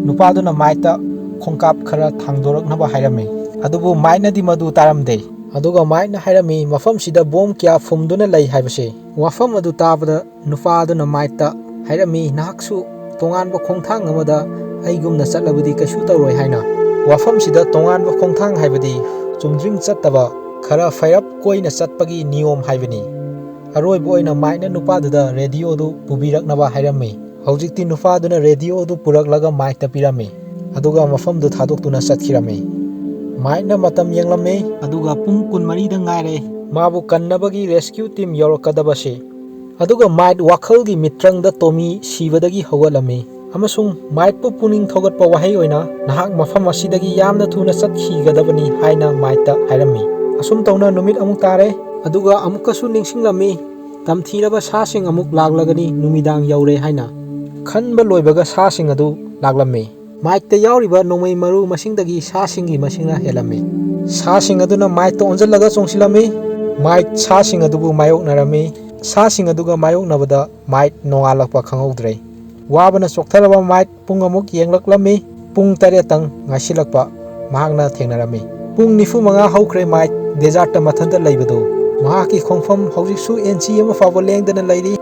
ꯅꯨꯄꯥꯗꯨꯅ ꯃꯥꯏꯛꯇ ꯈꯣꯡꯀꯥꯞ ꯈꯔ ꯊꯥꯡꯗꯣꯔꯛꯅꯕ ꯍꯥꯏꯔꯝꯃꯤ, ꯑꯗꯨꯕꯨ ꯃꯥꯏꯛꯅꯗꯤ ꯃꯗꯨ ꯇꯥꯔꯝꯗꯦ꯫ ꯑꯗꯨꯒ ꯃꯥꯏꯛꯅ ꯍꯥꯏꯔꯝꯃꯤ, ꯃꯐꯝꯁꯤꯗ ꯕꯣꯝ ꯀꯌꯥ ꯐꯨꯝꯗꯨꯅ ꯂꯩ ꯍꯥꯏꯕꯁꯤ꯫ ꯋꯥꯐꯝ ꯑꯗꯨ ꯇꯥꯕꯗ ꯅꯨꯄꯥ ꯑꯗꯨꯅ ꯃꯥꯏꯛꯇ ꯍꯥꯏꯔꯝꯃꯤ, ꯅꯍꯥꯛꯁꯨ ꯇꯣꯉꯥꯟꯕ ꯈꯣꯡꯊꯥꯡ ꯑꯃꯗ ꯑꯩꯒꯨꯝꯅ ꯆꯠꯂꯕꯗꯤ ꯀꯩꯁꯨ ꯇꯧꯔꯣꯏ ꯍꯥꯏꯅ꯫ ꯋꯥꯐꯝꯁꯤꯗ ꯇꯣꯉꯥꯟꯕ ꯈꯣꯡꯊꯥꯡ ꯍꯥꯏꯕꯗꯤ ꯆꯨꯝꯗ꯭ꯔꯤꯡ ꯆꯠꯇꯕ, ꯈꯔ ꯐꯩꯔꯞ ꯀꯣꯏꯅ ꯆꯠꯄꯒꯤ ꯅꯤꯌꯣꯝ ꯍꯥꯏꯕꯅꯤ꯫ ꯑꯔꯣꯏꯕ ꯑꯣꯏꯅ ꯃꯥꯏꯛꯅ ꯅꯨꯄꯥꯗꯨꯗ ꯔꯦꯗꯤꯑꯣꯗꯨ ꯄꯨꯕꯤꯔꯛꯅꯕ ꯍꯥꯏꯔꯝꯃꯤ꯫ ꯍꯧꯖꯤꯛꯇꯤ ꯅꯨꯄꯥꯗꯨꯅ ꯔꯦꯗꯤꯑꯣꯗꯨ ꯄꯨꯔꯛꯂꯒ ꯃꯥꯏꯛꯇ ꯄꯤꯔꯝꯃꯤ, ꯑꯗꯨꯒ ꯃꯐꯝꯗꯨ ꯊꯥꯗꯣꯛꯇꯨꯅ ꯆꯠꯈꯤꯔꯝꯃꯤ꯫ ꯃꯥꯏꯛꯅ ꯃꯇꯝ ꯌꯦꯡꯂꯝꯃꯤ, ꯑꯗꯨꯒ ꯄꯨꯡ ꯀꯨꯟꯃꯔꯤꯗ ꯉꯥꯏꯔꯦ ꯃꯥꯕꯨ ꯀꯟꯅꯕꯒꯤ ꯔꯦꯁꯀ꯭ꯌꯨ ꯇꯤꯝ ꯌꯧꯔꯛꯀꯗꯕꯁꯤ꯫ ꯑꯗꯨꯒ ꯃꯥꯏꯛ ꯋꯥꯈꯜꯒꯤ ꯃꯤꯇ꯭ꯔꯪꯗ ꯇꯣꯃꯤ ꯁꯤꯕꯗꯒꯤ ꯍꯧꯒꯠꯂꯝꯃꯤ ꯑꯃꯁꯨꯡ ꯃꯥꯏꯛꯄꯨ ꯄꯨꯛꯅꯤꯡ ꯊꯧꯒꯠꯄ ꯋꯥꯍꯩ ꯑꯣꯏꯅ, "ꯅꯍꯥꯛ ꯃꯐꯝ ꯑꯁꯤꯗꯒꯤ ꯌꯥꯝꯅ ꯊꯨꯅ ꯆꯠꯈꯤꯒꯗꯕꯅꯤ" ꯍꯥꯏꯅ ꯃꯥꯏꯛꯇ ꯍꯥꯏꯔꯝꯃꯤ꯫ ꯑꯁꯨꯝ ꯇꯧꯅ ꯅꯨꯃꯤꯠ ꯑꯃꯨꯛ ꯇꯥꯔꯦ, ꯑꯗꯨꯒ ꯑꯃꯨꯛꯀꯁꯨ ꯅꯤꯡꯁꯤꯡꯂꯝꯃꯤ, ꯇꯝꯊꯤꯔꯕ ꯁꯥꯁꯤꯡ ꯑꯃꯨꯛ ꯂꯥꯛꯂꯒꯅꯤ, ꯅꯨꯃꯤꯗꯥꯡ ꯌꯧꯔꯦ ꯍꯥꯏꯅ꯫ ꯈꯟꯕ ꯂꯣꯏꯕꯒ ꯁꯥꯁꯤꯡ ꯑꯗꯨ ꯂꯥꯛꯂꯝꯃꯤ꯫ ꯃꯥꯏꯛꯇ ꯌꯥꯎꯔꯤꯕ ꯅꯣꯡꯃꯩ ꯃꯔꯨ ꯃꯁꯤꯡꯗꯒꯤ ꯁꯥꯁꯤꯡꯒꯤ ꯃꯁꯤꯡꯅ ꯍꯦꯜꯂꯝꯃꯤ꯫ ꯁꯥꯁꯤꯡ ꯑꯗꯨꯅ ꯃꯥꯏꯠꯇ ꯑꯣꯟꯁꯤꯜꯂꯒ ꯆꯣꯡꯁꯤꯜꯂꯝꯃꯤ꯫ ꯃꯥꯏꯠ ꯁꯥꯁꯤꯡ ꯑꯗꯨꯕꯨ ꯃꯥꯌꯣꯛꯅꯔꯝꯃꯤ꯫ ꯁꯥꯁꯤꯡ ꯑꯗꯨꯒ ꯃꯥꯌꯣꯛꯅꯕꯗ ꯃꯥꯏꯠ ꯅꯣꯡꯉꯥꯜꯂꯛꯄ ꯈꯪꯍꯧꯗ꯭ꯔꯦ꯫ ꯋꯥꯕꯅ ꯆꯣꯛꯊꯔꯕ ꯃꯥꯏꯠ ꯄꯨꯡ ꯑꯃꯨꯛ ꯌꯦꯡꯂꯛꯂꯝꯃꯤ꯫ ꯄꯨꯡ ꯇꯔꯦꯠꯇꯪ ꯉꯥꯏꯁꯤꯜꯂꯛꯄ ꯃꯍꯥꯛꯅ ꯊꯦꯡꯅꯔꯝꯃꯤ꯫ ꯄꯨꯡ ꯅꯤꯐꯨ ꯃꯉꯥ ꯍꯧꯈ꯭ꯔꯦ ꯃꯥꯏꯠ ꯗꯦꯖꯥꯔꯠꯇ ꯃꯊꯟꯇ ꯂꯩꯕꯗꯨ꯫ ꯃꯍꯥꯛꯀꯤ ꯈꯣꯡꯐꯝ ꯍꯧꯖꯤꯛꯁꯨ ꯏꯟꯆꯤ ꯑꯃ ꯐꯥꯎꯕ ꯂꯦꯡꯗꯅ ꯂꯩꯔꯤ꯫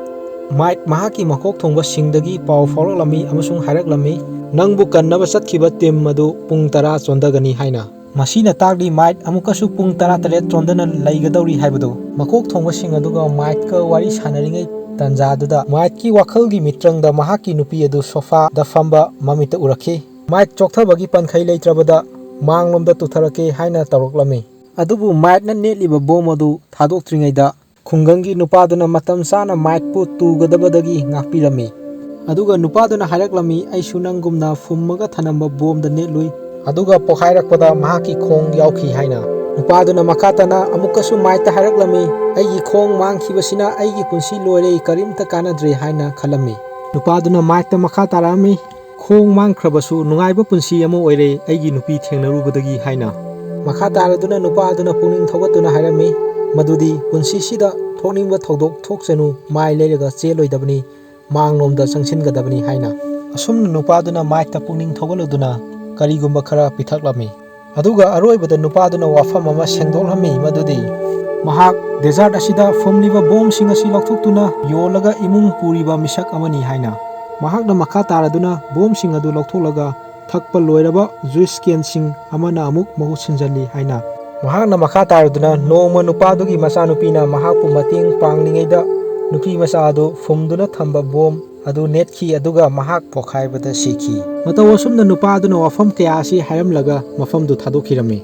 ꯃꯥꯏꯠ ꯃꯍꯥꯛꯀꯤ ꯃꯀꯣꯛ ꯊꯣꯡꯕꯁꯤꯡꯗꯒꯤ ꯄꯥꯎ ꯐꯥꯎꯔꯛꯂꯝꯃꯤ ꯑꯃꯁꯨꯡ ꯍꯥꯏꯔꯛꯂꯝꯃꯤ, "ꯅꯪꯕꯨ ꯀꯟꯅꯕ ꯆꯠꯈꯤꯕ ꯇꯤꯝ ꯑꯗꯨ ꯄꯨꯡ ꯇꯔꯥ ꯆꯣꯟꯊꯒꯅꯤ" ꯍꯥꯏꯅ꯫ ꯃꯁꯤꯅ ꯇꯥꯛꯂꯤ ꯃꯥꯏꯠ ꯑꯃꯨꯛꯀꯁꯨ ꯄꯨꯡ ꯇꯔꯥꯇꯔꯦꯠ ꯆꯣꯟꯗꯅ ꯂꯩꯒꯗꯧꯔꯤ ꯍꯥꯏꯕꯗꯨ꯫ ꯃꯀꯣꯛ ꯊꯣꯡꯕꯁꯤꯡ ꯑꯗꯨꯒ ꯃꯥꯏꯠꯀ ꯋꯥꯔꯤ ꯁꯥꯟꯅꯔꯤꯉꯩ ꯇꯥꯟꯖꯥꯗꯨꯗ ꯃꯥꯏꯠꯀꯤ ꯋꯥꯈꯜꯒꯤ ꯃꯤꯇ꯭ꯔꯪꯗ ꯃꯍꯥꯛꯀꯤ ꯅꯨꯄꯤ ꯑꯗꯨ ꯁꯣꯐꯥꯗ ꯐꯝꯕ ꯃꯃꯤꯠꯇ ꯎꯔꯛꯈꯤ꯫ ꯃꯥꯏꯠ ꯆꯣꯛꯊꯕꯒꯤ ꯄꯟꯈꯩ ꯂꯩꯇ꯭ꯔꯕꯗ ꯃꯥꯡꯂꯣꯝꯗ ꯇꯨꯊꯔꯛꯀꯦ ꯍꯥꯏꯅ ꯇꯧꯔꯛꯂꯝꯃꯤ꯫ ꯑꯗꯨꯕꯨ ꯃꯥꯏꯠꯅ ꯅꯦꯠꯂꯤꯕ ꯕꯣꯝ ꯑꯗꯨ ꯊꯥꯗꯣꯛꯇ꯭ꯔꯤꯉꯩꯗ ꯈꯨꯡꯒꯪꯒꯤ ꯅꯨꯄꯥꯗꯨꯅ ꯃꯇꯝ ꯆꯥꯅ ꯃꯥꯏꯛꯄꯨ ꯇꯨꯒꯗꯕꯗꯒꯤ ꯉꯥꯛꯄꯤꯔꯝꯃꯤ꯫ ꯑꯗꯨꯒ ꯅꯨꯄꯥꯗꯨꯅ ꯍꯥꯏꯔꯛꯂꯝꯃꯤ, "ꯑꯩꯁꯨ ꯅꯪꯒꯨꯝꯅ ꯐꯨꯝꯃꯒ ꯊꯅꯝꯕ ꯕꯣꯝꯗ ꯅꯦꯠꯂꯨꯏ꯫ ꯑꯗꯨꯒ ꯄꯣꯈꯥꯏꯔꯛꯄꯗ ꯃꯍꯥꯛꯀꯤ ꯈꯣꯡ ꯌꯥꯎꯈꯤ" ꯍꯥꯏꯅ꯫ ꯅꯨꯄꯥꯗꯨꯅ ꯃꯈꯥ ꯇꯥꯅ ꯑꯃꯨꯛꯀꯁꯨ ꯃꯥꯏꯛꯇ ꯍꯥꯏꯔꯛꯂꯝꯃꯤ, "ꯑꯩꯒꯤ ꯈꯣꯡ ꯃꯥꯡꯈꯤꯕꯁꯤꯅ ꯑꯩꯒꯤ ꯄꯨꯟꯁꯤ ꯂꯣꯏꯔꯦ, ꯀꯔꯤꯝꯇ ꯀꯥꯟꯅꯗ꯭ꯔꯦ" ꯍꯥꯏꯅ ꯈꯜꯂꯝꯃꯤ꯫ ꯅꯨꯄꯥꯗꯨꯅ ꯃꯥꯏꯛꯇ ꯃꯈꯥ ꯇꯥꯔꯛꯂꯝꯃꯤ, "ꯈꯣꯡ ꯃꯥꯡꯈ꯭ꯔꯕꯁꯨ ꯅꯨꯡꯉꯥꯏꯕ ꯄꯨꯟꯁꯤ ꯑꯃ ꯑꯣꯏꯔꯦ ꯑꯩꯒꯤ ꯅꯨꯄꯤ ꯊꯦꯡꯅꯔꯨꯕꯗꯒꯤ" ꯍꯥꯏꯅ꯫ ꯃꯈꯥ ꯇꯥꯔꯗꯨꯅ ꯅꯨꯄꯥ ꯑꯗꯨꯅ ꯄꯨꯛꯅꯤꯡ ꯊꯧꯒꯠꯇꯨꯅ ꯍꯥꯏꯔꯝꯃꯤ ꯃꯗꯨꯗꯤ ꯄꯨꯟꯁꯤꯁꯤꯗ ꯊꯣꯛꯅꯤꯡꯕ ꯊꯧꯗꯣꯛ ꯊꯣꯛꯁꯅꯨ, ꯃꯥꯏ ꯂꯩꯔꯒ ꯆꯦꯜꯂꯣꯏꯗꯕꯅꯤ, ꯃꯥꯡꯂꯣꯝꯗ ꯆꯪꯁꯤꯟꯒꯗꯕꯅꯤ ꯍꯥꯏꯅ꯫ ꯑꯁꯨꯝꯅ ꯅꯨꯄꯥꯗꯨꯅ ꯃꯥꯏꯛꯇ ꯄꯨꯛꯅꯤꯡ ꯊꯧꯒꯠꯂꯗꯨꯅ ꯀꯔꯤꯒꯨꯝꯕ ꯈꯔ ꯄꯤꯊꯛꯂꯝꯃꯤ꯫ ꯑꯗꯨꯒ ꯑꯔꯣꯏꯕꯗ ꯅꯨꯄꯥꯗꯨꯅ ꯋꯥꯐꯝ ꯑꯃ ꯁꯦꯡꯗꯣꯛꯂꯝꯃꯤ ꯃꯗꯨꯗꯤ ꯃꯍꯥꯛ ꯗꯦꯖꯥꯔꯠ ꯑꯁꯤꯗ ꯐꯨꯝꯂꯤꯕ ꯕꯣꯝꯁꯤꯡ ꯑꯁꯤ ꯂꯧꯊꯣꯛꯇꯨꯅ ꯌꯣꯜꯂꯒ ꯏꯃꯨꯡ ꯄꯨꯔꯤꯕ ꯃꯤꯁꯛ ꯑꯃꯅꯤ ꯍꯥꯏꯅ꯫ ꯃꯍꯥꯛꯅ ꯃꯈꯥ ꯇꯥꯔꯗꯨꯅ ꯕꯣꯝꯁꯤꯡ ꯑꯗꯨ ꯂꯧꯊꯣꯛꯂꯒ ꯊꯛꯄ ꯂꯣꯏꯔꯕ ꯖꯨꯏꯁ ꯀꯦꯟꯁꯤꯡ ꯑꯃꯅ ꯑꯃꯨꯛ ꯃꯍꯨꯠ ꯁꯤꯟꯖꯜꯂꯤ ꯍꯥꯏꯅ꯫ ꯃꯍꯥꯛꯅ ꯃꯈꯥ ꯇꯥꯔꯗꯨꯅ ꯅꯣꯡꯃ ꯅꯨꯄꯥꯗꯨꯒꯤ ꯃꯆꯥꯅꯨꯄꯤꯅ ꯃꯍꯥꯛꯄꯨ ꯃꯇꯦꯡ ꯄꯥꯡꯂꯤꯉꯩꯗ ꯅꯨꯄꯤ ꯃꯆꯥ ꯑꯗꯨ ꯐꯨꯝꯗꯨꯅ ꯊꯝꯕ ꯕꯣꯝ ꯑꯗꯨ ꯅꯦꯠꯈꯤ, ꯑꯗꯨꯒ ꯃꯍꯥꯛ ꯄꯣꯈꯥꯏꯕꯗ ꯁꯤꯈꯤ꯫ ꯃꯇꯧ ꯑꯁꯨꯝꯅ ꯅꯨꯄꯥ ꯑꯗꯨꯅ ꯋꯥꯐꯝ ꯀꯌꯥ ꯑꯁꯤ ꯍꯥꯏꯔꯝꯂꯒ ꯃꯐꯝꯗꯨ ꯊꯥꯗꯣꯛꯈꯤꯔꯝꯃꯤ꯫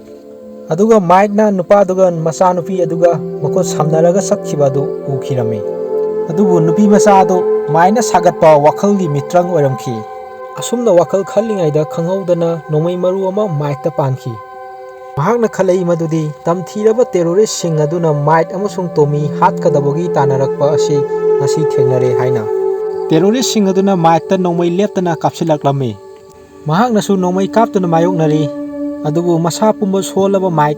ꯑꯗꯨꯒ ꯃꯥꯏꯛꯅ ꯅꯨꯄꯥꯗꯨꯒ ꯃꯆꯥꯅꯨꯄꯤ ꯑꯗꯨꯒ ꯃꯈꯨꯠ ꯁꯝꯅꯔꯒ ꯆꯠꯈꯤꯕ ꯑꯗꯨ ꯎꯈꯤꯔꯝꯃꯤ꯫ ꯑꯗꯨꯕꯨ ꯅꯨꯄꯤ ꯃꯆꯥ ꯑꯗꯨ ꯃꯥꯏꯛꯅ ꯁꯥꯒꯠꯄ ꯋꯥꯈꯜꯒꯤ ꯃꯤꯇ꯭ꯔꯪ ꯑꯣꯏꯔꯝꯈꯤ꯫ ꯑꯁꯨꯝꯅ ꯋꯥꯈꯜ ꯈꯜꯂꯤꯉꯩꯗ ꯈꯪꯍꯧꯗꯅ ꯅꯣꯡꯃꯩ ꯃꯔꯨ ꯑꯃ ꯃꯥꯏꯛꯇ ꯄꯥꯟꯈꯤ꯫ ꯃꯍꯥꯛꯅ ꯈꯜꯂꯛꯏ ꯃꯗꯨꯗꯤ ꯇꯝꯊꯤꯔꯕ ꯇꯦꯔꯣꯔꯤꯁꯁꯤꯡ ꯑꯗꯨꯅ ꯃꯥꯏꯛ ꯑꯃꯁꯨꯡ ꯇꯣꯃꯤ ꯍꯥꯠꯀꯗꯕꯒꯤ ꯇꯥꯟꯅꯔꯛꯄ ꯑꯁꯤ ꯉꯁꯤ ꯊꯦꯡꯅꯔꯦ ꯍꯥꯏꯅ꯫ ꯇꯦꯔꯣꯔꯤꯁꯁꯤꯡ ꯑꯗꯨꯅ ꯃꯥꯏꯛꯇ ꯅꯣꯡꯃꯩ ꯂꯦꯞꯇꯅ ꯀꯥꯞꯁꯤꯜꯂꯛꯂꯝꯃꯤ꯫ ꯃꯍꯥꯛꯅꯁꯨ ꯅꯣꯡꯃꯩ ꯀꯥꯞꯇꯨꯅ ꯃꯥꯌꯣꯛꯅꯔꯤ꯫ ꯑꯗꯨꯕꯨ ꯃꯁꯥ ꯄꯨꯝꯕ ꯁꯣꯜꯂꯕ ꯃꯥꯏꯛ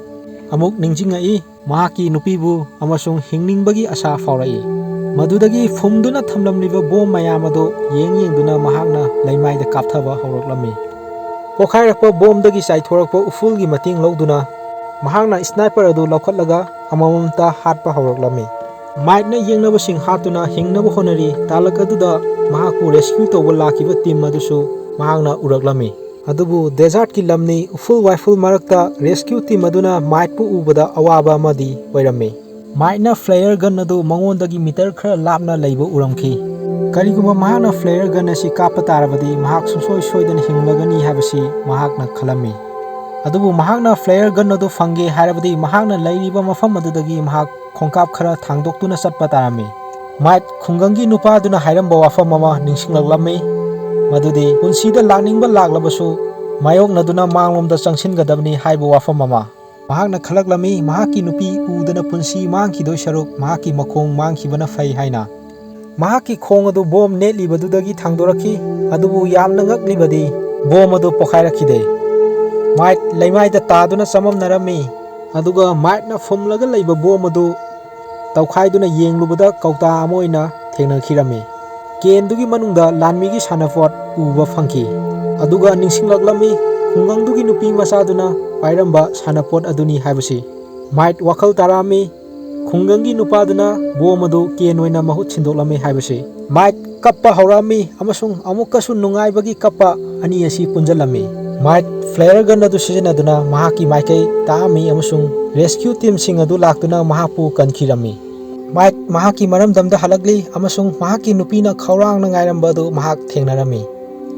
ꯑꯃꯨꯛ ꯅꯤꯡꯁꯤꯡꯉꯛꯏ꯫ ꯃꯍꯥꯛꯀꯤ ꯅꯨꯄꯤꯕꯨ ꯑꯃꯁꯨꯡ ꯍꯤꯡꯅꯤꯡꯕꯒꯤ ꯑꯁꯥ ꯐꯥꯎꯔꯛꯏ꯫ ꯃꯗꯨꯗꯒꯤ ꯐꯨꯝꯗꯨꯅ ꯊꯝꯂꯝꯂꯤꯕ ꯕꯣꯝ ꯃꯌꯥꯝ ꯑꯗꯨ ꯌꯦꯡ ꯌꯦꯡꯗꯨꯅ ꯃꯍꯥꯛꯅ ꯂꯩꯃꯥꯏꯗ ꯀꯥꯞꯊꯕ ꯍꯧꯔꯛꯂꯝꯃꯤ꯫ ꯄꯣꯈꯥꯏꯔꯛꯄ ꯕꯣꯝꯗꯒꯤ ꯆꯥꯏꯊꯣꯔꯛꯄ ꯎꯐꯨꯜꯒꯤ ꯃꯇꯦꯡ ꯂꯧꯗꯨꯅ ꯃꯍꯥꯛꯅ ꯁ꯭ꯅꯥꯏꯄꯔ ꯑꯗꯨ ꯂꯧꯈꯠꯂꯒ ꯑꯃꯃꯝꯇ ꯍꯥꯠꯄ ꯍꯧꯔꯛꯂꯝꯃꯤ꯫ ꯃꯥꯏꯛꯅ ꯌꯦꯡꯅꯕꯁꯤꯡ ꯍꯥꯠꯇꯨꯅ ꯍꯤꯡꯅꯕ ꯍꯣꯠꯅꯔꯤ꯫ ꯇꯥꯂꯛ ꯑꯗꯨꯗ ꯃꯍꯥꯛꯄꯨ ꯔꯦꯁꯀ꯭ꯌꯨ ꯇꯧꯕ ꯂꯥꯛꯈꯤꯕ ꯇꯤꯝ ꯑꯗꯨꯁꯨ ꯃꯍꯥꯛꯅ ꯎꯔꯛꯂꯝꯃꯤ꯫ ꯑꯗꯨꯕꯨ ꯗꯦꯖꯥꯔꯠꯀꯤ ꯂꯝꯅꯤ, ꯎꯐꯨꯜ ꯋꯥꯏꯐꯨꯜ ꯃꯔꯛꯇ ꯔꯦꯁꯀ꯭ꯌꯨ ꯇꯤꯝ ꯑꯗꯨꯅ ꯃꯥꯏꯛꯄꯨ ꯎꯕꯗ ꯑꯋꯥꯕ ꯑꯃꯗꯤ ꯑꯣꯏꯔꯝꯃꯤ꯫ ꯃꯥꯏꯛꯅ ꯐ꯭ꯂꯦꯌꯔ ꯒꯟ ꯑꯗꯨ ꯃꯉꯣꯟꯗꯒꯤ ꯃꯤꯇꯔ ꯈꯔ ꯂꯥꯞꯅ ꯂꯩꯕ ꯎꯔꯝꯈꯤ꯫ ꯀꯔꯤꯒꯨꯝꯕ ꯃꯍꯥꯛꯅ ꯐ꯭ꯂꯦꯌꯔ ꯒꯟ ꯑꯁꯤ ꯀꯥꯞꯄ ꯇꯥꯔꯕꯗꯤ ꯃꯍꯥꯛ ꯁꯨꯡꯁꯣꯏ ꯁꯣꯏꯗꯅ ꯍꯤꯡꯂꯒꯅꯤ ꯍꯥꯏꯕꯁꯤ ꯃꯍꯥꯛꯅ ꯈꯜꯂꯝꯃꯤ꯫ ꯑꯗꯨꯕꯨ ꯃꯍꯥꯛꯅ ꯐ꯭ꯂꯦꯌꯔ ꯒꯟ ꯑꯗꯨ ꯐꯪꯒꯦ ꯍꯥꯏꯔꯕꯗꯤ ꯃꯍꯥꯛꯅ ꯂꯩꯔꯤꯕ ꯃꯐꯝ ꯑꯗꯨꯗꯒꯤ ꯃꯍꯥꯛ ꯈꯣꯡꯀꯥꯞ ꯈꯔ ꯊꯥꯡꯗꯣꯛꯇꯨꯅ ꯆꯠꯄ ꯇꯥꯔꯝꯃꯤ꯫ ꯃꯥꯏꯛ ꯈꯨꯡꯒꯪꯒꯤ ꯅꯨꯄꯥꯗꯨꯅ ꯍꯥꯏꯔꯝꯕ ꯋꯥꯐꯝ ꯑꯃ ꯅꯤꯡꯁꯤꯡꯂꯛꯂꯝꯃꯤ, ꯃꯗꯨꯗꯤ ꯄꯨꯟꯁꯤꯗ ꯂꯥꯛꯅꯤꯡꯕ ꯂꯥꯛꯂꯕꯁꯨ ꯃꯥꯌꯣꯛꯅꯗꯨꯅ ꯃꯥꯡꯂꯣꯝꯗ ꯆꯪꯁꯤꯟꯒꯗꯕꯅꯤ ꯍꯥꯏꯕ ꯋꯥꯐꯝ ꯑꯃ꯫ ꯃꯍꯥꯛꯅ ꯈꯜꯂꯛꯂꯝꯃꯤ, ꯃꯍꯥꯛꯀꯤ ꯅꯨꯄꯤ ꯎꯗꯅ ꯄꯨꯟꯁꯤ ꯃꯥꯡꯈꯤꯗꯣꯏ ꯁꯔꯨꯛ ꯃꯍꯥꯛꯀꯤ ꯃꯈꯣꯡ ꯃꯥꯡꯈꯤꯕꯅ ꯐꯩ ꯍꯥꯏꯅ꯫ ꯃꯍꯥꯛꯀꯤ ꯈꯣꯡ ꯑꯗꯨ ꯕꯣꯝ ꯅꯦꯠꯂꯤꯕꯗꯨꯗꯒꯤ ꯊꯥꯡꯗꯣꯔꯛꯈꯤ, ꯑꯗꯨꯕꯨ ꯌꯥꯝꯅ ꯉꯛꯂꯤꯕꯗꯤ ꯕꯣꯝ ꯑꯗꯨ ꯄꯣꯈꯥꯏꯔꯛꯈꯤꯗꯦ꯫ ꯃꯥꯏꯛ ꯂꯩꯃꯥꯏꯗ ꯇꯥꯗꯨꯅ ꯆꯃꯝꯅꯔꯝꯃꯤ, ꯑꯗꯨꯒ ꯃꯥꯏꯛꯅ ꯐꯨꯝꯂꯒ ꯂꯩꯕ ꯕꯣꯝ ꯑꯗꯨ ꯇꯧꯈꯥꯏꯗꯨꯅ ꯌꯦꯡꯂꯨꯕꯗ ꯀꯧꯇꯥ ꯑꯃ ꯑꯣꯏꯅ ꯊꯦꯡꯅꯈꯤꯔꯝꯃꯤ꯫ ꯀꯦꯟꯗꯨꯒꯤ ꯃꯅꯨꯡꯗ ꯂꯥꯟꯃꯤꯒꯤ ꯁꯥꯟꯅꯄꯣꯠ ꯎꯕ ꯐꯪꯈꯤ꯫ ꯑꯗꯨꯒ ꯅꯤꯡꯁꯤꯡꯂꯛꯂꯝꯃꯤ, ꯈꯨꯡꯒꯪꯗꯨꯒꯤ ꯅꯨꯄꯤ ꯃꯆꯥꯗꯨꯅ ꯄꯥꯏꯔꯝꯕ ꯁꯥꯟꯅꯄꯣꯠ ꯑꯗꯨꯅꯤ ꯍꯥꯏꯕꯁꯤ꯫ ꯃꯥꯏꯛ ꯋꯥꯈꯜ ꯇꯥꯔꯛꯑꯝꯃꯤ, ꯈꯨꯡꯒꯪꯒꯤ ꯅꯨꯄꯥꯗꯨꯅ ꯕꯣꯝ ꯑꯗꯨ ꯀꯦꯟ ꯑꯣꯏꯅ ꯃꯍꯨꯠ ꯁꯤꯟꯗꯣꯛꯂꯝꯃꯤ ꯍꯥꯏꯕꯁꯤ꯫ ꯃꯥꯏꯛ ꯀꯞꯄ ꯍꯧꯔꯛꯑꯝꯃꯤ ꯑꯃꯁꯨꯡ ꯑꯃꯨꯛꯀꯁꯨ ꯅꯨꯡꯉꯥꯏꯕꯒꯤ ꯀꯞꯄ ꯑꯅꯤ ꯑꯁꯤ ꯄꯨꯟꯖꯜꯂꯝꯃꯤ꯫ ꯃꯥꯏꯛ ꯐ꯭ꯂꯦꯌꯔ ꯒꯟ ꯑꯗꯨ ꯁꯤꯖꯤꯟꯅꯗꯨꯅ ꯃꯍꯥꯛꯀꯤ ꯃꯥꯏꯀꯩ ꯇꯥꯛꯑꯝꯃꯤ ꯑꯃꯁꯨꯡ ꯔꯦꯁꯀ꯭ꯌꯨ ꯇꯤꯝꯁꯤꯡ ꯑꯗꯨ ꯂꯥꯛꯇꯨꯅ ꯃꯍꯥꯛꯄꯨ ꯀꯟꯈꯤꯔꯝꯃꯤ꯫ ꯃꯥꯏꯛ ꯃꯍꯥꯛꯀꯤ ꯃꯔꯝꯗꯝꯗ ꯍꯜꯂꯛꯂꯤ ꯑꯃꯁꯨꯡ ꯃꯍꯥꯛꯀꯤ ꯅꯨꯄꯤꯅ ꯈꯧꯔꯥꯡꯅ ꯉꯥꯏꯔꯝꯕ ꯑꯗꯨ ꯃꯍꯥꯛ ꯊꯦꯡꯅꯔꯝꯃꯤ꯫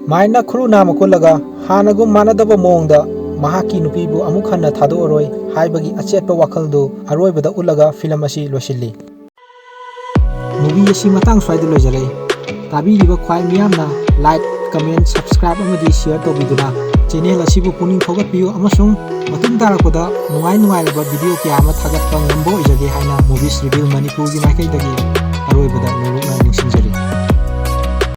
ꯃꯥꯏꯛꯅ ꯈꯨꯔꯨ ꯅꯥꯃ ꯀꯨꯜꯂꯒ ꯍꯥꯟꯅꯒꯨꯝ ꯃꯥꯟꯅꯗꯕ ꯃꯑꯣꯡꯗ ꯃꯍꯥꯛꯀꯤ ꯅꯨꯄꯤꯕꯨ ꯑꯃꯨꯛ ꯍꯟꯅ ꯊꯥꯗꯣꯛꯑꯔꯣꯏ ꯍꯥꯏꯕꯒꯤ ꯑꯆꯦꯠꯄ ꯋꯥꯈꯜꯗꯨ ꯑꯔꯣꯏꯕꯗ ꯎꯠꯂꯒ ꯐꯤꯂꯝ ꯑꯁꯤ ꯂꯣꯏꯁꯤꯜꯂꯤ꯫ ꯃꯨꯚꯤ ꯑꯁꯤ ꯃꯇꯥꯡ ꯁ꯭ꯋꯥꯏꯗ ꯂꯣꯏꯖꯔꯦ꯫ ꯇꯥꯕꯤꯔꯤꯕ ꯈ꯭ꯋꯥꯏ ꯃꯤꯌꯥꯝꯅ like, comment, subscribe ꯑꯃꯗꯤ share ꯇꯧꯕꯤꯗꯨꯅ ꯆꯦꯅꯦꯜ ꯑꯁꯤꯕꯨ ꯄꯨꯛꯅꯤꯡ ꯊꯧꯒꯠꯄꯤꯌꯨ ꯑꯃꯁꯨꯡ ꯃꯇꯨꯡ ꯇꯥꯔꯛꯄꯗ ꯅꯨꯡꯉꯥꯏ ꯅꯨꯡꯉꯥꯏꯔꯕ ꯚꯤꯗꯤꯑꯣ ꯀꯌꯥ ꯑꯃ ꯊꯥꯒꯠꯄ ꯉꯝꯕ ꯑꯣꯏꯖꯒꯦ ꯍꯥꯏꯅ Movies Review ꯃꯅꯤꯄꯨꯔꯒꯤ ꯃꯥꯏꯀꯩꯗꯒꯤ ꯑꯔꯣꯏꯕꯗ ꯅꯣꯂꯨꯛꯅ ꯅꯤꯡꯁꯤꯡꯖꯔꯤ꯫